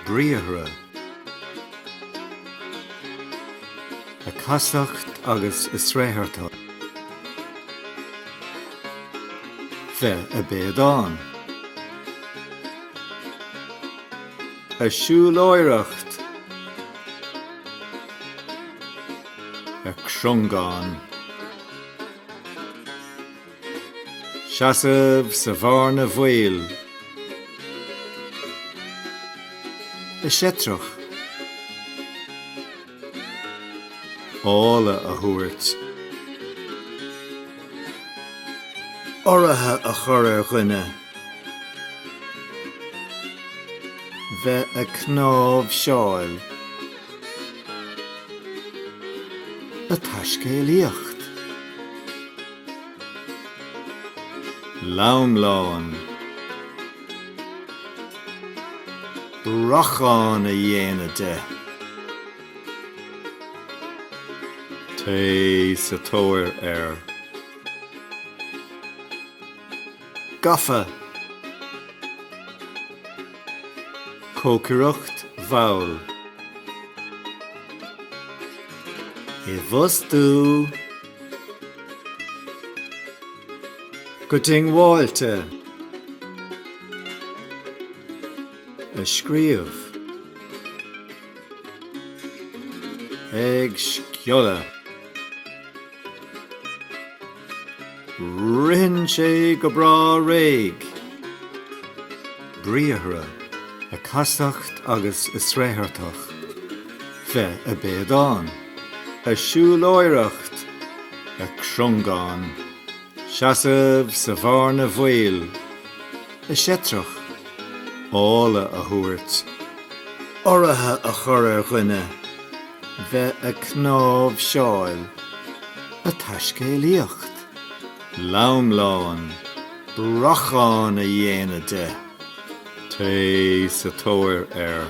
Briathra. A casacht agus a sraothartach. Bheith a béadán. A siúlóireacht. A crongán. Seasamh sa bhearna bhaoil. A seitreach. Áladh a thabhairt. Urraithe a chur ar dhuine. Bheith a cnáimhseáil. A taiscéalaíocht. Leamhlán. Brachán a dhéanamh de. Téigh sa tóir air. Gafa. Cócaireacht mhall. I bhfostú. Go diongbháilte. A scríobh. Ag sciolladh. Ritheann sé go breá réidh. Briathra, a casacht agus a sraothartach. Bheith a béadán. A siúlóireacht. A crongán. Seasamh sa bhearna bhaoil. A seitreach. Áladh a thabhairt. Urraithe a chur ar dhuine. Bheith a cnáimhseáil. A taiscéalaíocht. Leamhlán. Brachán a dhéanamh de. Téigh sa tóir air.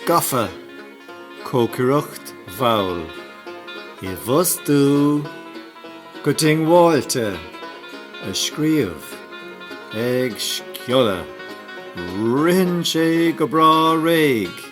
Gafa. Cócaireacht mhall. I bhfostú. Go diongbháilte. A scríobh. Ag sciolladh. Ritheann sé go breá réidh.